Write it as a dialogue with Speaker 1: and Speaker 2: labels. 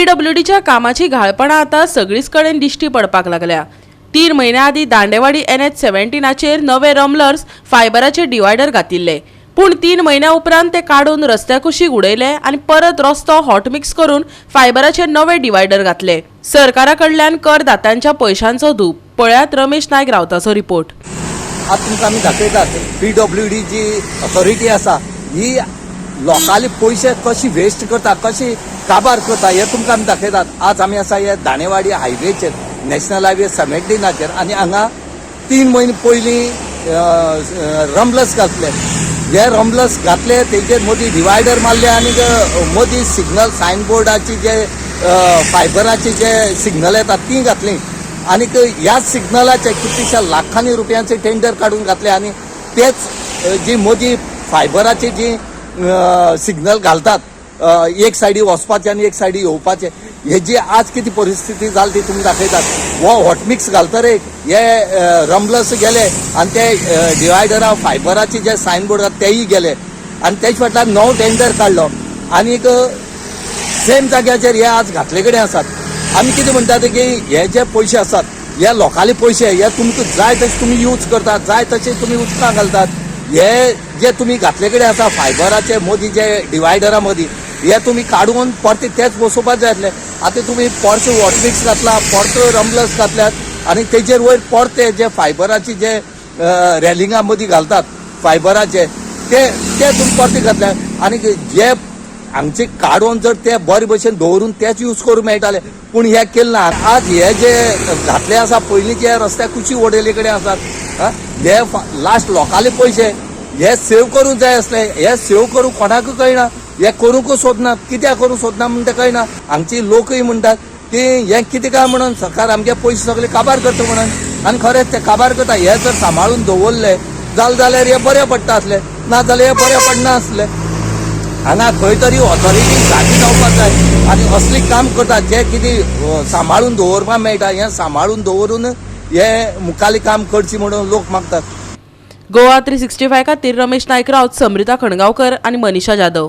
Speaker 1: पीडब्ल्यूडीच्या कामाची घाळपणां आतां सगळीच कडेन दिश्टी पडपाक लागल्या. 3 म्हयन्या आदीं दांडेवाडी एनएच 17चेर नवे रम्बलर्स फायबराचे डिवायडर घातिल्ले, पूण 3 म्हयन्या उपरांत ते काडून रस्त्या कुशीक उडयले आनी परत रस्तो हॉटमिक्स करून फायबराचे नवे डिवायडर घातले. सरकारा कडल्यान करदात्यांच्या पयशांचो धूप. पळयात रमेश नायक रावताचो रिपोर्ट.
Speaker 2: आज तुमकां आमी दाखयतात, पीडब्ल्यू डी जी ऑथॉरिटी आसा ही लोकांले पयशे कशी वेस्ट करता, कशी काबार करता, हे तुमकां आमी दाखयतात. आज आमी आसा हे दाणेवाडी हायवेचेर, नॅशनल हायवे 17चेर आनी हांगा 3 म्हयने पयलीं रम्बलस घातले. हे रम्बलस घातले, तेजेर मदीं डिवायडर मारले आनी मदीं सिग्नल सायन बोर्डाची जे फायबराचे जे सिग्नल येतात ती घातली आनीक ह्याच सिग्नलाचे कितलेशा लाखांनी रुपयांचे टेंडर काडून घातले आनी तेच जी मदीं फायबराची जी सिग्नल घालतात, एक सायडी वचपाचे आनी एक सायडी येवपाचे, हेजी आज कितें परिस्थिती जाली ती तुमी दाखयतात. हो हॉटमिक्स घालतरे हे रम्बलस गेले आनी ते डिवायडरा फायबराचे जे सायन बोर्ड आसा तेय गेले आनी तेच फाटल्यान नवो टेंडर काडलो आनीक सेम जाग्याचेर हे आज घातले कडेन आसात. आमी कितें म्हणटात की हे जे पयशे आसात, हे लोकांले पयशे, हे तुमकां जाय तशे तुमी यूज करतात, जाय तशे तुमी उदकां घालतात. हे जे तुमी घातले कडेन आसा फायबराचे मदीं, जे डिवायडरा मदीं, हे तुमी काडून परते तेच बसोवपाक जाय आसले. आतां तुमी परते हॉटमिक्स घातला, परतो रम्बलस घातल्यात आनी तेजेर वयर परते जे फायबराचे जे रेलिंगा मदीं घालतात फायबराचे, ते ते तुमी परते घातल्या आनी जे हांगचे काडून जर ते बरे भशेन दवरून तेच यूज करूंक मेळटाले, पूण हे केलें ना. आज हे जे घातले आसा, पयलींचे रस्त्या कुशी उडयले कडेन आसात. हे लास्ट लोकांले पयशे हे सेव करूंक जाय आसले. हे सेव करूंक कोणाकूय कळना, हे करूंकूच सोदना. कित्याक करूंक सोदना म्हण ते कळना. हांगची लोकूय म्हणटात की हे कितें काय म्हणून सरकार आमगे पयशे सगळे काबार करता म्हणून. आनी खरेंच ते काबार करता. हे जर सांबाळून दवरले जालें जाल्यार हे बरें पडटा आसले, ना जाल्यार हे बरें पडना आसले. हांगा खंय तरी ऑथॉरिटी जागी जावपाक जाय आनी असली काम करतात जे कितें सांबाळून दवरपाक मेळटा, हें सांबाळून दवरून हे मुखाल्लें काम करचें म्हणून लोक मागतात.
Speaker 1: गोवा 365 खातीर रमेश नायक राऊत, समृता खणगांवकर आनी मनीषा जाधव.